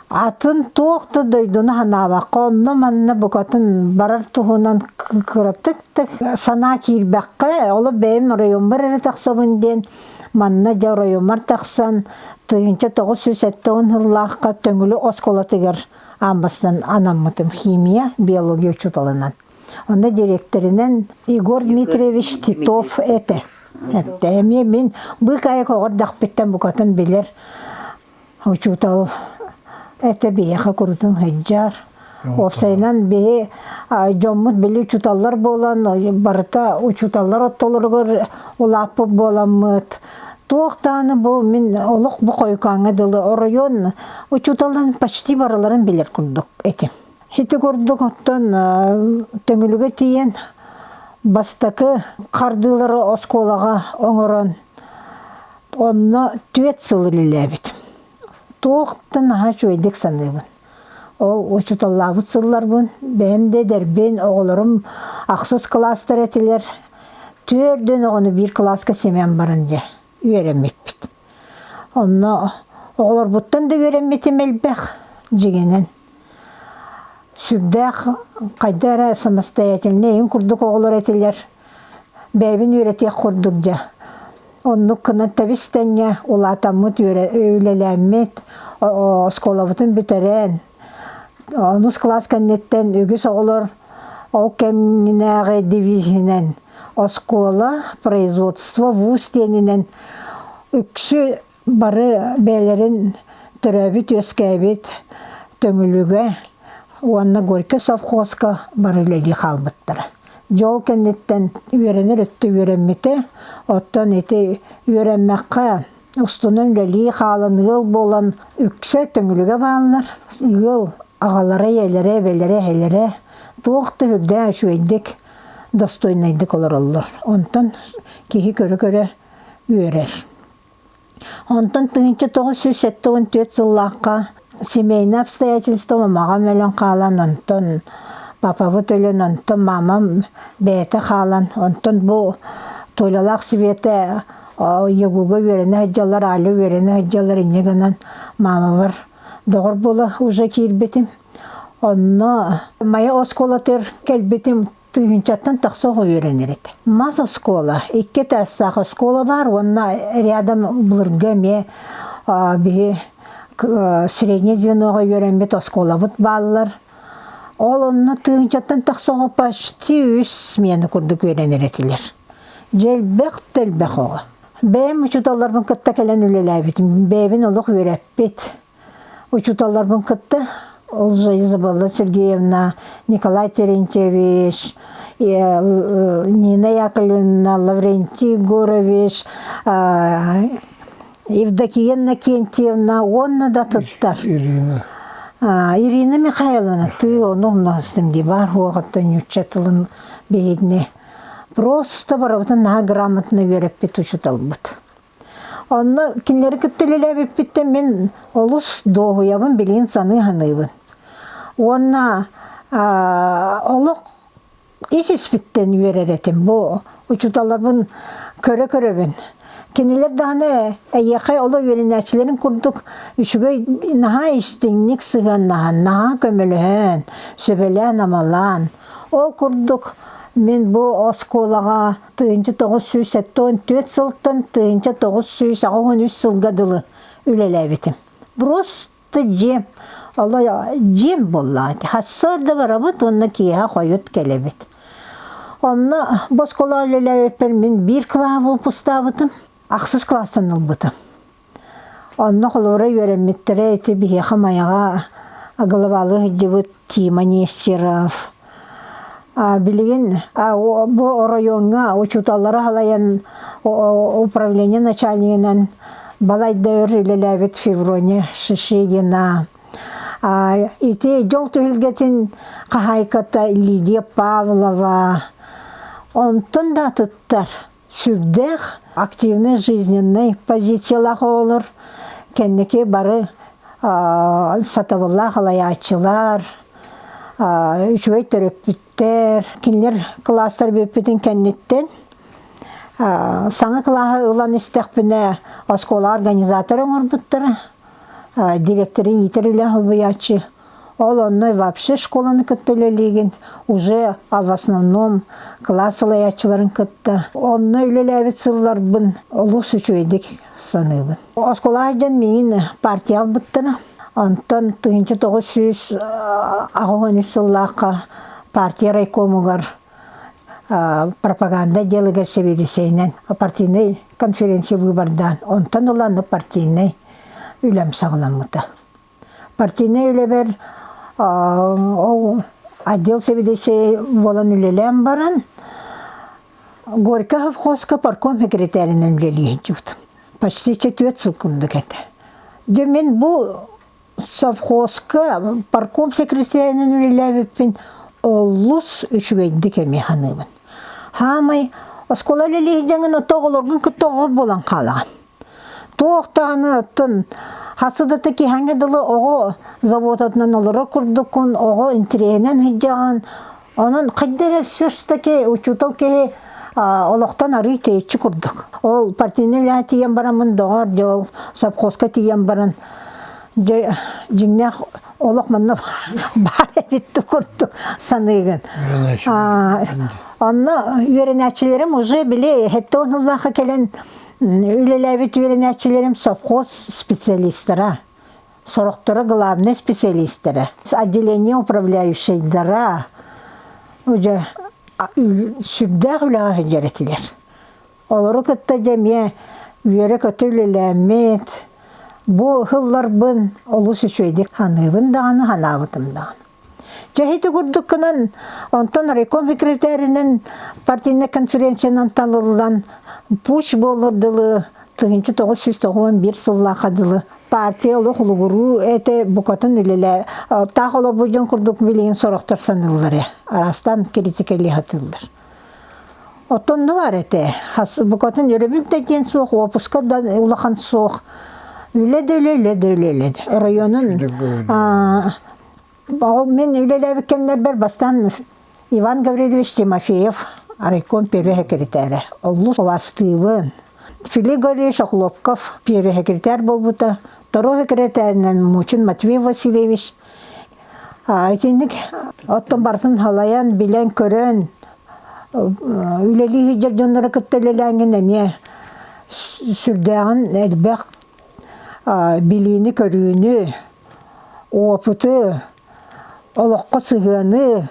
Speaker 4: атын туох да дойдуну санаабакка онно-манна букатын барар туһунан кыратык да санаа киирбэххэ олох бэйэм оройуоммар эрэ тахсабын диэн Манна дьэ оройуоммар тахсан 1970 сыллаахха Төҥүлү оскуолатыгар аан бастаан анаммытым химия, биология учууталынан. Онно дириэктэринэн Егор Дмитриевич Титов этэ. Эмиэ мин быыкаайык оҕо эрдэхпиттэн букатын билэр учуутал этэ биһиэхэ курутун сылдьар. Уопсайынан биһи дьоммут били учууталлар буолан, барыта учууталлар оттолоругар улааппыт буоламмыт, туох даҕаны бу мин олох бу хойукааҥҥа дылы оройуон учууталын почти барыларын билэр курдук этим. Ити курдук оттон Төҥүлүгэ тиийэн бастакы хардыылары оскуолаҕа оҥорон онно түөрт сыл үлэлээбитим. Туох да наһаа үчүгэйдик саныыбын. Ол учууталлаабыт сылларбын бэйэм да эдэрбин, оҕолорум ахсыс кылаастар этилэр. Түөрдүн оҕону биир кылааска симэн баран дьэ үөрэммиппит. Онно оҕолорбуттан да үөрэммитим элбэх дьиҥинэн. Сүрдээх хайда эрэ самостоятельнай эҥин курдук оҕолор этилэр. Бэйэбин үөрэтиэх курдук дьэ. Оннук гынан тэбис-тэҥҥэ улаатаммыт, үлэлээммит, оскуолабытын бүтэрэн, онус кылаас кэнниттэн үгүс оҕолор ол кэмнээҕи девиһинэн оскуола, производство, вуз диэнинэн үксү бары бэйэлэрин төрөөбүт-үөскээбит Төҥүлүгэ уонна Горький совхозка бары үлэлии хаалбыттара. Дьол кэнниттэн үөрэнэр өттө үөрэммитэ, оттон ити үөрэммэххэ устунан үлэлии хаалан ыал буолан үксэ Төҥүлүгэ бааллар. Ыал аҕалара, ийэлэрэ, эбэлэрэ, эһэлэрэ туох да үрдээх үчүгэйдик, достойнайдык олороллор. Онтон киһи көрө-көрө үөрэр. Онтон 1974 сыллаахха семейное обстоятельство мамаҕам өлөн хаалан, онтон папабыт өлөн, онтон мамам бэйэтэ хаалан, онтон бу Толялаах Света ЯГУга үөрэнэ сылдьаллар, Аля үөрэнэ сылдьаллар, инньэ гынан мамабар доҕор буола уже киирбитим. Онно Майа оскуолатыгар кэлбитим тыһыынчаттан тахса оҕо үөрэнэр этэ. Мас оскуола, икки этажтаах оскуола баар уонна рядом былыргы эмиэ биһи среднее звеноҕа үөрэммит оскуолабыт бааллар. Ол онно тыһыынчаттан тахса оҕо почти үс смена курдук үөрэнэр этилэр. Дьэ элбэх да элбэх оҕо. Бэйэм учууталларбын кытта кэлэн үлэлээбитим. Бэйэбин олох үөрэппит. Учууталларбын кытта ол же Изабелла Сергеевна, Николай Терентьевич, Нина Яковлевна, Лаврентий Егорович, Евдокия Иннокентьевна уонна да атыттар.
Speaker 2: Ирина.
Speaker 4: Ирина Михайловна, ты ону умнаһыстым дии баар уоҕуттан нуучча тылын биһигини просто барыбытын наһаа грамотно үөрэппит учууталбыт. Онно кинилэри кытта үлэлээбиппиттэн мин олус дуоһуйабын, билигин саныы саныыбын. Уонна олох ис-испиттэн үөрэр этим. Бу учууталларбын көрө-көрөбүн. Кинилэр даҕаны эйиэхэ олох үөрэнээччилэрин курдук үчүгэй наһаа истиҥник сыһыаннаһан, наһаа көмөлөһөн, сүбэлээн-амалаан. Ол курдук мин бу оскуолаҕа 1974 сылтан 1983 сылга дылы үлэлээбитим. Просто дьиэм, оло дьиэм буоллаҕа ити. Сарсыарда барабыт уонна киэһэ хойут кэлэбит. Онно бу оскуолаҕа үлэлээбиппэр мин биир кылааһы выпустаабытым, ахсыс кылаастан ылбытым. Онно холобура үөрэммиттэрэ ити биһиэхэ Майаҕа главалыы сылдьыбыт Тима Нестеров. Билигин бу оройуоҥҥа учууталлары салайан управление начальнигынан балайда өр үлэлээбит Феврония Шишигина. Ити дьол түһүлгэтин хаһаайката Лидия Павлова. Онтон да атыттар. Сүрдээх активнай жизненнай позициялаах оҕолор кэнники бары сатабыллаах алайааччылар, үчүгэй төрөппүттэр. Кинилэр кылаастар бүппүтүн кэнниттэн саҥа кылааһы ылан истэхпинэ оскуола организатор оҥорбуттара, директоры иитэр үлэ холбуйааччы. Ол онно вообще школаны кытта үлэлиигин, уже в основном кылаас салайааччыларын кытта. Онно үлэлээбит сылларбын олус үчүгэйдик саныыбын. Оскуолаҕа дьон миигин партия албыттара. Онтон 1983 сыллаахха партия райкомугар пропаганда отделыгар сэбиэдиссэйинэн партийнай конференция быыбардаан, онтон ыла партийнай үлэм саҕаламмыта. Партийнай үлэбэр Ол отдел сэбиэдиссэйэ буолан үлэлээн баран, Горький совхозка парком секретарынан үлэлии сылдьыбытым. Почти четверть сыл курдук этэ. Дьэ мин бу совхозка парком секретарынан үлэлээбиппин олус үчүгэйдик эмиэ саныыбын. Хаамай оскуола үлэлии сылдьаҥҥын ото оҕолоргун кытта оҕо буолан хаалаҕын. Туох даҕаны оттон хасы да киһэҥҥэ дылы оҕо заботатынан олорор курдуккун, оҕо интэриэһинэн сылдьаҕын. Онон хайда эрэ все-таки учуутал киһи олохтон арыый тэйиччи курдук. Ол партийнай үлэҕэ тиийэн бараммын доҕор, дьэ ол совхозка тиийэн баран дьэ дьиҥнээх олох манна баар эбит курдук саныыгын. Онно үөрэнээччилэрим уже били 70 сыллаахха кэлэн Үлэлээбит үөрэнээччилэрим совхоз специалистара, сорохторо главный специалистара, отделение управляющайдара уже сүрдээх үлэҕэ сылдьар этилэр. Олору кытта дьэ эмиэ үөрэ-көтө үлэлээммит, бу сылларбын олус үчүгэйдик саныыбын даҕаны, санаабытым даҕаны. Дьэ ити курдук гынан, онтон райком секретаринэн партийнай конференциянан талыллан пуч буолуор дылы 1991 сыллаахха дылы партия олох улугуруу этэ букатын үлэлээ таах олорбут дьон курдук билигин сорохтор саныыллар ээ араастаан критикэлии сатыыллар. Оттон ну бар этэ хас букатын өрөбүл да диэн суох уопуска да улахан суох үлэ да үлэ үлэ да үлэ үлэ оройуонун Ол мин үлэлээбит кэмнэрбэр бастаан Иван Гаврильевич Тимофеев райком первый секретарэ. Олус убастыыбын. Филипп Гаврильевич Охлопков первый секретарь буолбута. Второй секретаринэн Мучин Матвей Васильевич. Итинник оттон барытын халайан, билэн-көрөн, үлэлии сылдьар дьоннору кытта үлэлээҥҥин эмиэ сүрдээҕин элбэх билиини-көрүүнү, опыты, олоххо сыһыаны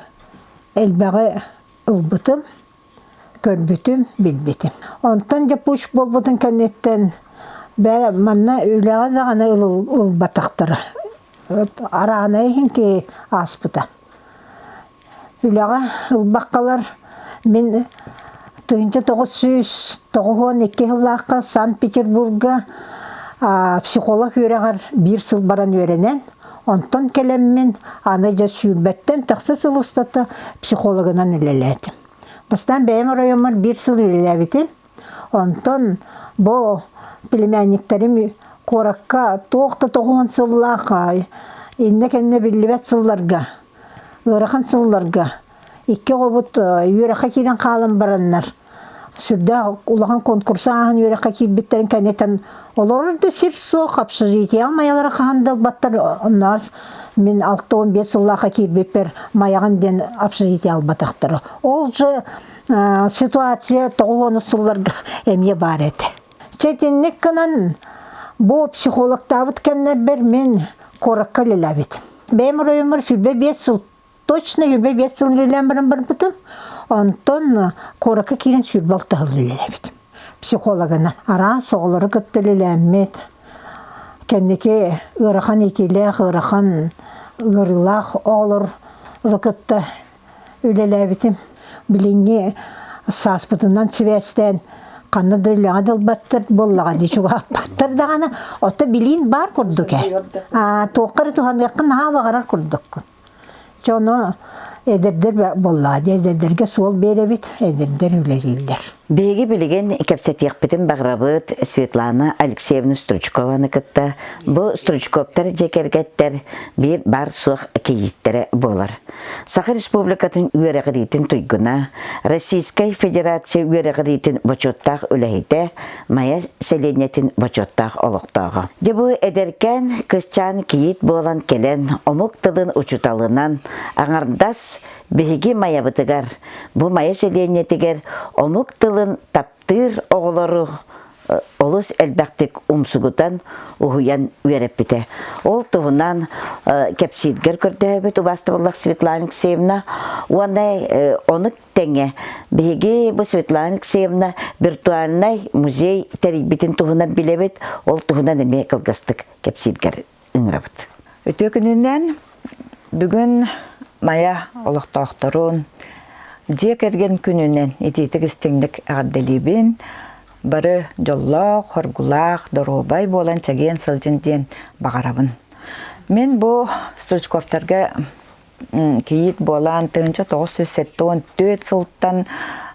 Speaker 4: элбэҕи ылбытым, көрбүтүм, билбитим. Онтон дьэ пуч буолбутун кэнниттэн бээ манна үлэҕэ даҕаны ылбатахтара. Араанай иһин киһи ааспыта. Үлэҕэ ылбаккалар мин 1992 сыллаахха Санкт-Петербурга психолог үөрэҕэр биир сыл баран үөрэнэн, онтон кэлэммин аны дьэ сүүрбэттэн тахса сыл устата психологынан үлэлээтим. Бастаан бэйэм оройуоммар биир сыл үлэлээбитим. Онтон бу племянниктарым куоракка туох да тоҕуһун сыллаах иннэ-кэннэ биллибэт сылларга Ыарахан сылларга икки оҕобут үөрэххэ киирэн хаалан бараннар, сүрдээх улахан конкурс ааһан үөрэххэ киирбиттэрин кэнниттэн олорор да сир суох, общежитиеҕа майалара хаһан да ылбаттар, оннооҕор мин 65 сыллаахха киирбиппэр Майаҕын диэн общежитие албатахтара. Ол же ситуация 90 сылларга эмиэ баар этэ. Чэ итинник гынан бу психологтаабыт кэмнэрбэр мин куоракка үлэлээбитим. Бэйэм оройуоммар 25 сыл, точно 25 сыл үлэлээн баран барбытым. Онтон куоракка киирэн 26 сыл үлэлээбитим. Психологынан. Араас оҕолору кытта үлэлээммит. Кэнники ыарахан иитиилээх, ыарахан ыарыылаах оҕолору кытта үлэлээбитим. Билиҥҥи сааспытынан сибээстээн ханна да үлэҕэ да ылбаттар буоллаҕа дии чугаһаппаттар даҕаны ото билиин баар курдук ээ. Туохха эрэ туһаныаххын наһаа баҕарар курдуккун. Чэ ону эдэрдэр буоллаҕа дии эдэрдэргэ суол биэрэбит, эдэрдэр үлэлииллэр.
Speaker 1: Биһиги билигин кэпсэтиэхпитин баҕарабыт Светлана Алексеевна Стручкованы кытта. Бу Стручковтар дьиэ кэргэттэр биир баар-суох кийииттэрэ буолар. Саха Республикатын үөрэҕириитин туйгуна, Российскай Федерация үөрэҕириитин бочуоттаах үлэһитэ, Майа сэлиэнньэтин бочуоттаах олохтооҕо. Дьэ бу эдэркээн кысчаан кийиит буолан кэлэн омук тылын учууталынан аҥардас биһиги Майабытыгар, бу Майа сэлиэнньэтигэр омук тылын таптыыр оҕолору олус элбэхтик умсугутан, уһуйан үөрэппитэ. Ол туһунан кэпсииргэр көрдөһөбүт убаастабыллах Светлана Алексеевна уонна ону тэҥэ биһиги бу Светлана Алексеевна виртуальнай музей тэрийбитин туһунан билэбит, ол туһунан эмиэ кылгастык кэпсииргэр ыҥырабыт.
Speaker 5: Үтүө күнүнэн. Бүгүн Майа олохтоохторун дьиэ кэргэн күнүнэн итиитик истиҥник эҕэрдэлиибин. Бары дьоллоох, хоргулаах, доруобай буолан чэгиэн сылдьын диэн баҕарабын. Мин бу Стручковтарга кийиит буолан 1974 сылтан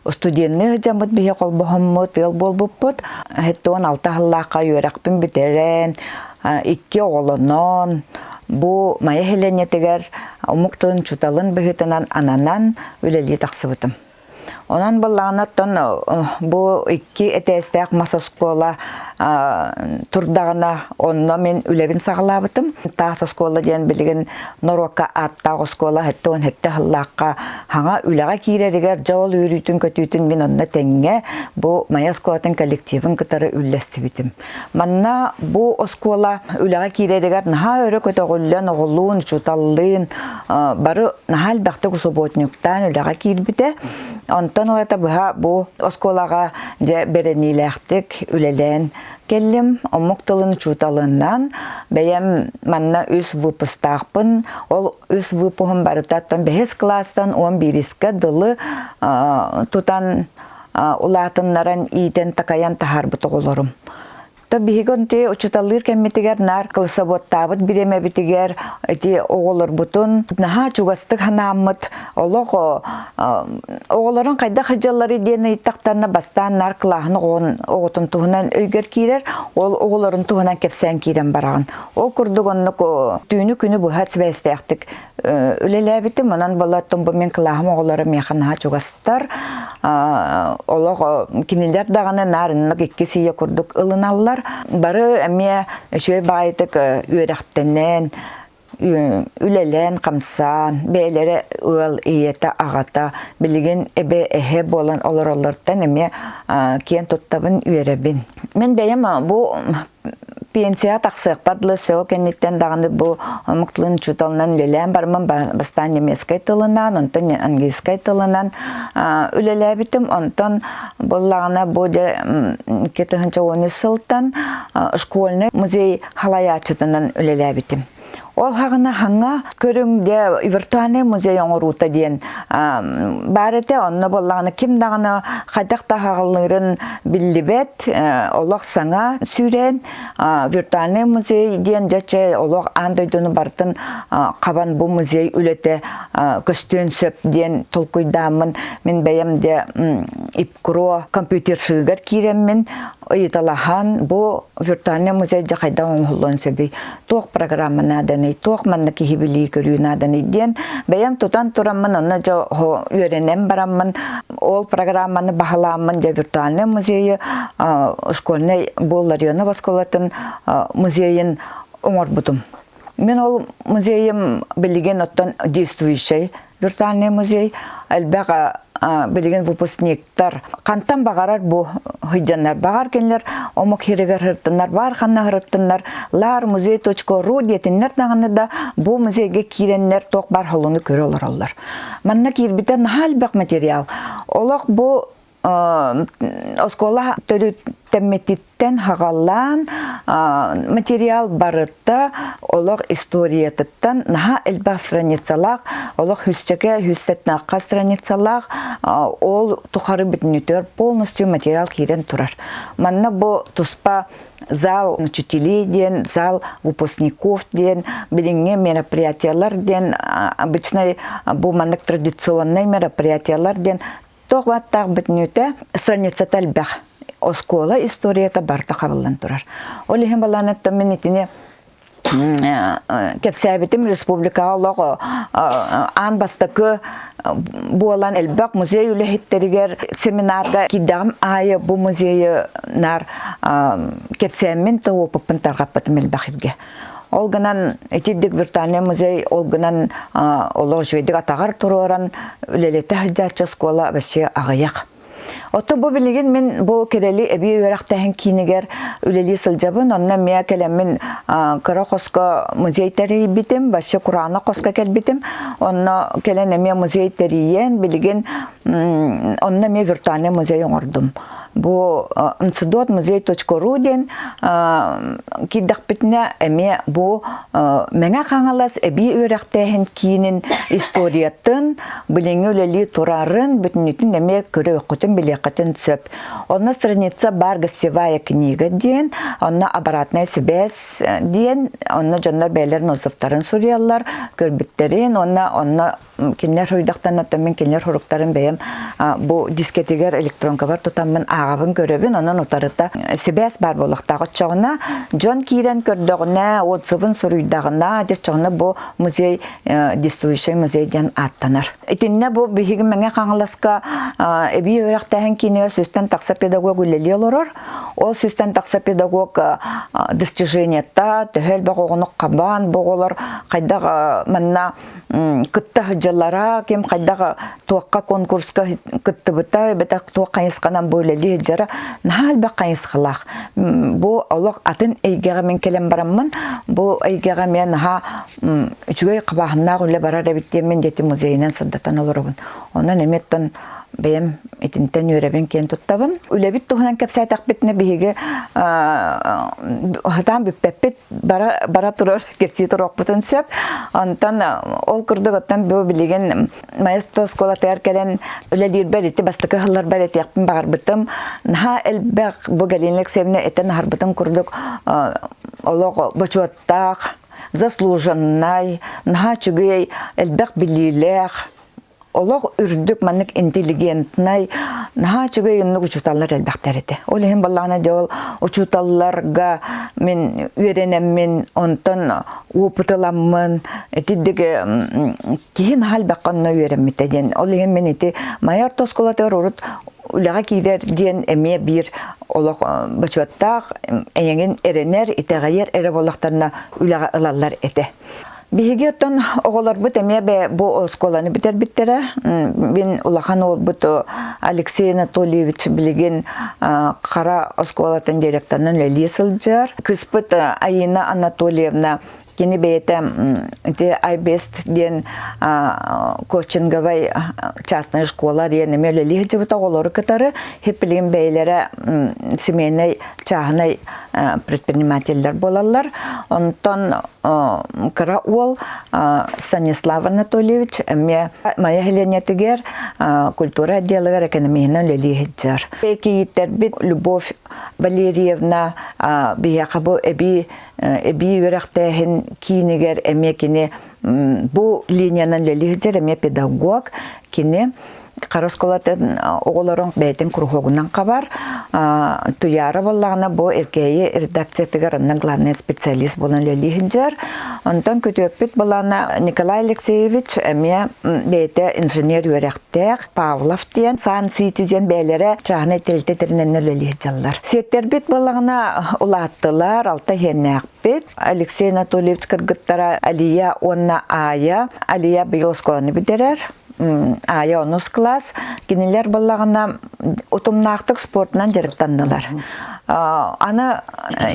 Speaker 5: студенныы сылдьаммыт биһи холбоһоммут, ыал буолбуппут. 76 сыллаахха үөрэхпин бүтэрэн, икки оҕолонон, бу Майа сэлиэнньэтигэр омук тылын учууталын быһыытынан ананан үлэлии тахсыбытым. Онон буоллаҕына оттон бу икки этээстээх мас оскуола турдаҕына онно мин үлэбин саҕалаабытым. Таас оскуола диэн билигин норуокка ааттаах оскуола 77 сыллаахха хаҥа үлэҕэ киирэригэр дьэ ол үөрүүтүн-көтүүтүн мин онно тэҥҥэ бу Майа оскуолатын коллективын кытары үллэстибитим. Манна бу оскуола үлэҕэ киирэригэр наһаа өрө көтөҕүллэн оҕолуун, учууталлыын бары наһаа элбэхтик субботниктаан үлэҕэ киирбитэ. Онтон ылата быһа бу оскуолаҕа дьэ бэрэниилээхтик үлэлээн кэллим. Омук тылын учууталынан бэйэм манна үс выпустаахпын. Ол үс выпуһум барыта оттон бэһис кылаастан 11-искэ дылы тутан улаатыннаран иитэн-такайан таһаарбыт оҕолорум. То биһиги онтуйа учуталлыыр кэммитигэр наар кылсобуоттаабыт бириэмэбитигэр ити оҕолорбутун наһаа чугастык ханааммыт олох оҕолорун хайдах сылдьалларый диэн ыйыттахтарына бастаан наар кылааһын оҕотун туһунан өйгөр киирэр ол оҕолорун туһунан кэпсээн киирэн бараҕын ол курдук оннук түүнү күнү быһа сибээстээхтик үлэлээбитим. Онон болоттон бу мин кылааһым оҕолоро миэхэ наһаа чугастар. Олох кинилэр даҕаны наар иннок икки сийэ курдук ылыналлар. Бары эмиэ үчүгэй баҕайытык үөрэхтэнэн, үлэлээн, хамсаан, бэйэлэрэ ыал ийэтэ, аҕата, билигин эбэ эһэ буолан олороллортон эмиэ киэн туттабын, үөрэбин. Мин бэйэм бу пенсияҕа тахсыахпар дылы сыл кэнниттэн даҕаны бу омук тылын учууталынан үлэлээн барыммын бастаан немецкэй тылынан, онтон английскай тылынан үлэлээбитим. Онтон буоллаҕына бу дьэ 2013 сылтан школьный музей халайааччытынан үлэлээбитим. Ол хаҕына хаҥа көрүҥ дьэ виртуальный музей оҥоруута диэн баар этэ. Онно буоллаҕына ким даҕаны хайдах да хаҕыллыырын биллибэт, олох саҥа сүүрэн виртуальный музей диэн дьэ чэ олох аан дойдуну барытын хабан бу музей үлэтэ көстүөн сөп диэн толкуйдааммын мин бэйэм де ИПКРО компьютершигар киирэммин ыйыталаһан бу виртуальный музей дьэ хайдах оҥоһуллуон сөбүй туох программа нааданый, туох манна киһи билии көрүү нааданый диэн бэйэм тутан тураммын онно дьэ үөрэнэн бараммын ол программаны баһылааммын дьэ виртуальный музейы школьный бу Ларионов оскуолатын музейын оҥорбутум. Мин ол музейым билигин оттон действующий виртуальный музей элбэх билигин выпускниктар хантан баҕарар бу сылдьаннар баҕар кинилэр омук сиригэр сырыттыннар баар ханна сырыттыннар лармузей.ру диэтиннэр даҕаны да бу музейга киирэннэр туох баар холуну көрө олороллор манна киирбитэ наһаа элбэх материал олох бу оскуола төрүттэммититтэн хагалаан материал барыта олох историятыттан наһаа элбэх страницалаах олох хүсчэкэ хүссэтнахха страницалаах ол тухары бүтүнүтүгэр полностью материал киирэн турар манна бу туспа зал учителей диэн зал выпускников диэн билиҥҥи мероприятиялар диэн обычный бу маннык традиционный мероприятиялар диэн Туох бааттаах бүтүнүүтэ страницата элбэх. Оскуола историята барыта хабыллан турар. Ол иһин балаанаттан мин итини кэпсээбитим республикаҕа олох аан бастакы буолан элбэх музей үлэһиттэригэр семинарга киирдэҕим аайы бу музейы наар кэпсээммин то опыппын тарҕаппытым элбэх иргэ. Ол гынан итирдик виртуальный музей ол гынан олох үчүгэйдик атаҕар туруоран үлэлэтэ сылдьааччы оскуола вообще аҕыйах. Ото бу билигин мин бу Кэрэли эбии үөрэхтээһин киинигэр үлэлии сылдьабын. Онно эмиэ кэлэммин кыра хоско музей тэрийбитим, вообще кураанах хоско кэлбитим. Онно кэлэн эмиэ музей тэрийэн, билигин онно эмиэ виртуальный музей оҥордум. Бу mcdotmuzey.ru диэн киирдэхпитинэ эмиэ бу Мэҥэ Хаҥалас эбии үөрэхтээһин киинин историятын, билиҥҥи үлэлии турарын бүтүннүүтүн эмиэ көрүөххүтүн, билиэххитин сөп. Онно страница бар гостевая книга диэн, онно обратная сибээс диэн, онно дьоннор бэйэлэрин отзывтарын суруйаллар, көрбүттэрин, уонна онно кинилэр суруйдахтарына оттон мин кинилэр суруктарын бэйэм бу дискетигэр электронкабар тутаммын ааҕабын көрөбүн онон утарыта сибээс баар буолуохтаах оччоҕуна дьон киирэн көрдөҕүнэ отзывын суруйдаҕына дьэ оччоҕуна бу музей действующий музей диэн ааттанар итиннэ бу биһиги Мэҥэ Хаҥаласка эбии үөрэхтээһин киинигэр сүүстэн тахса педагог үлэлии олорор ол сүүстэн тахса педагог достижениета төһө элбэх оҕону хабаан бу оҕолор хайдах манна кытта сылдьаллара, ким хайдах туохха конкурска кыттыбыта, эбэтэр туох хайысханан бу үлэлии сылдьара наһаа элбэх хайысхалаах. Бу олох атын эйгэҕэ мин кэлэн бараммын, бу эйгэҕэ эмиэ наһаа үчүгэй хабааһыннаах үлэ барар эбит диэммин дети музейынан сырдатан олоробун. Онон эмиэ оттон бэйэм итинтэн үөрэбин киэн туттабын. Үлэбит туһунан кэпсээтэхпитинэ биһиги сатаан бүппэппит бара, бара турар кэпсии туруохпутун сөп. Онтон ол курдук оттон бу билигин маэстро оскуолатыгар кэлэн үлэлиирбэр ити бастакы сылларбар этиэхпин баҕарбытым. Наһаа элбэх бу Галина Алексеевна этэн аһарбытын курдук олох бочуоттаах, заслуженнай, наһаа үчүгэй, элбэх билиилээх, олох үрдүк маннык интеллигентнай наһаа үчүгэй оннук учууталлар элбэхтэр этэ. Ол иһин баллаана дьэ ол учууталларга мин үөрэнэммин, онтон опыт ыламмын, итирдик киһи наһаа элбэххэ онно үөрэммитэ диэн. Ол иһин мин ити Майа орто оскуолатыгар урут үлэҕэ киирэр диэн эмиэ биир олох бочуоттаах, эйэҥин эрэнэр, итэҕэйэр эрэ буоллахтарына үлэҕэ ылаллар этэ. Биһиги оттон оҕолорбут эмиэ бэ бу оскуоланы бүтэрбиттэрэ. Мин улахан уолбут Алексей Анатольевич билигин Хара оскуолатын директорынан үлэлии сылдьар. Кыыспыт Аина Анатольевна кини бэйэтэ ити iBest диэн коучинговай частная школа диэн эмиэ үлэлии сылдьыбыт оҕолору кытары хип билигин бэйэлэрэ семейнай чааһынай предпринимателлэр буолаллар. Онтон кыра уол Станислав Анатольевич эмиэ Майа нэһилиэнньэтигэр культура отделыгар экономиһынан үлэлии сылдьар. Кийииттэрбит Любовь Валерьевна биһиэхэ бу эбии эбии үөрэхтээһин киинигэр эмиэ кини бу линиянан үлэлии сылдьар эмиэ педагог кини Хара оскуолатын оҕолорун бэйэтин куруһуогунан хабар. Туйаара буоллаҕына бу Эркээйи редакциятыгар онно главный специалист буолан үлэлии сылдьар. Онтон күтүөппүт буолаана Николай Алексеевич эмиэ бэйэтэ инженер үөрэхтээх Павлов диэн Сан Сити диэн бэйэлэрэ чааһынай тэрилтэ тэринэн үлэлии сылдьаллар. Сиэттэрбит буоллаҕына улааттылар, алта иһиэннээхпит. Алексей Анатольевич кыргыттара Алия уонна Аая. Алия быйыл оскуоланы бүтэрэр. Аайа онус кылаас кинилэр буоллаҕына утумнаахтык спортунан дьарыктаннылар. Аны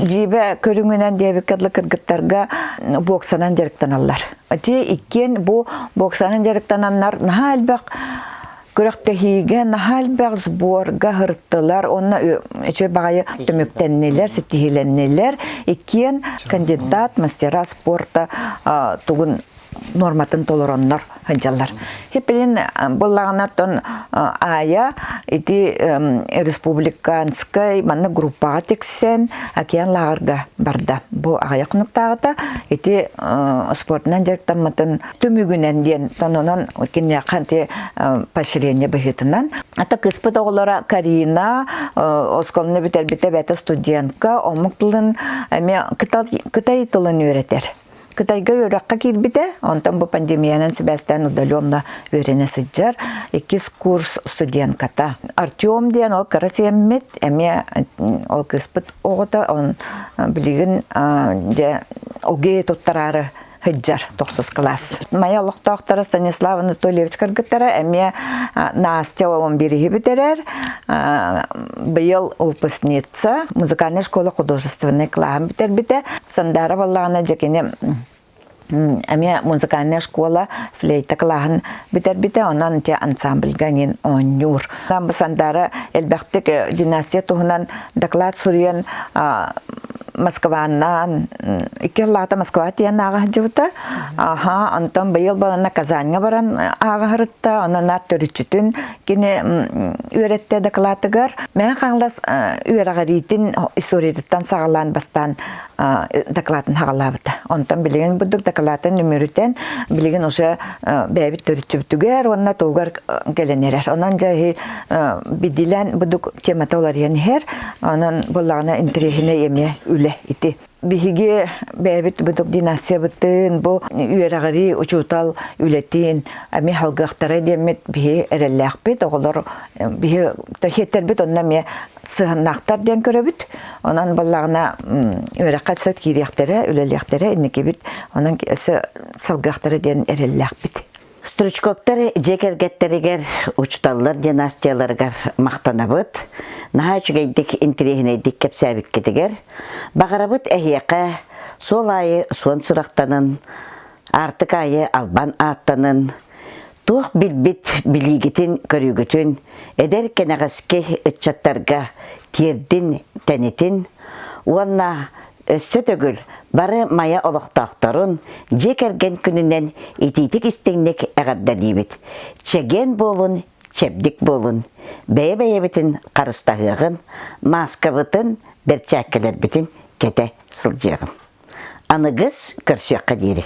Speaker 5: дьиибэ көрүҥүнэн диэбиккэ дылы кыргыттарга боксанан дьарыктаналлар. Ити иккиэн бу боксанан дьарыктананнар наһаа элбэх күрэхтэһиигэ наһаа элбэх сборга сырыттылар уонна үчүгэй баҕайы түмүктэннилэр, ситиһиилэннилэр. Иккиэн кандидат мастера спорта тугун нуорматын толороннор сылдьаллар. Хиппилин буоллаҕына оттон Аайа ити республиканскай манна группаҕа тиксэн океан лааҕырга барда. Бу аҕыйах хонуктааҕыта ити спортунан дьарыктаммытын түмүгүнэн диэн тононон киниэхэ ити поощрение быһыытынан. Ата кыспыт оҕолоро Карина оскуоланы бүтэрбитэ бэйэтэ студентка омук тылын эмиэ кытай тылын үөрэтэр. Кытайга үөрэххэ киирбитэ, онтон бу пандемиянан сибээстээн удаленно үөрэнэ сылдьар. Иккис курс студентката. Артем диэн ол кыра сиэммит, эмиэ ол кыыспыт оҕото, он билигин дьэ ОГЭ туттараары. сылдьар тохсус кылаас. Майа олохтоохторо Станислав Анатольевич кыргыттара эмиэ Настя он бириһи бүтэрэр. Быйыл выпускница музыкальная школа художественный кылааһын бүтэрбитэ. Сандара баллаҕына дьэ кини эмиэ музыкальная школа флейта кылааһын бүтэрбитэ, онон те ансамбльга эҥин оонньуур. Сандара элбэхтик династия туһунан доклад суруйан Москваннан икки сыллаата Москва тиийэн ааҕа сылдьыбыта. Аха, онтон быйыл балана Казаньга баран ааҕа сырытта, онон аар төрүччүтүн кини үөрэттэ докладыгар. Мэҥэ Хаҥалас үөрэҕириитин историятыттан саҕалаан бастаан докладын хаҕалаабыта. Онтон билигин бурдук докладын үмүрүтэн билигин уже бэйэбит төрүччүбүтүгэр уонна тугар кэлэн эрэр. Онон дьэ бидилэн бурдук темата уларыйан иһэр. Онон буоллаҕына интэриэһинэй эмиэ үлэ ити. Биһиги бэйэбит бурдук династиябытын бу үөрэҕирии учуутал үлэтин эмиэ халгыахтара диэммит биһи эрэллээхпит. Оҕолор биһи тэхиэттэрбит онно эмиэ сыһыннаахтар диэн көрөбүт. Онон буоллаҕына үөрэххэ өссө киириэхтэрэ, үлэлиэхтэрэ, инникибит онон өссө салгыахтара диэн эрэллээхпит.
Speaker 1: Стручковтар дьиэ кэргэттэригэр, учууталлар династияларыгар махтанабыт. Наһаа үчүгэйдик, интэриэһинэйдик кэпсээбиккитигэр. Баҕарабыт эһиэхэ суол аайы суон сурахтанын, аартык аайы албан ааттанын, Туох билбит билиигитин-көрүүгүтүн эдэр кэнэҕэски ыччаттарга тиэрдин, тэнитин уонна өссө төгүл бары Майа олохтоохторун дьиэ кэргэн күнүнэн итиитик-истиҥник эҕэрдэлиибит. Чэгиэн буолун, чэбдик буолун, бэйэ-бэйэбитин харыстаһыаҕын, мааскабытын, бэрчээккэлэрбитин кэтэ сылдьыаҕын. Аныгыс көрсүөххэ диэри.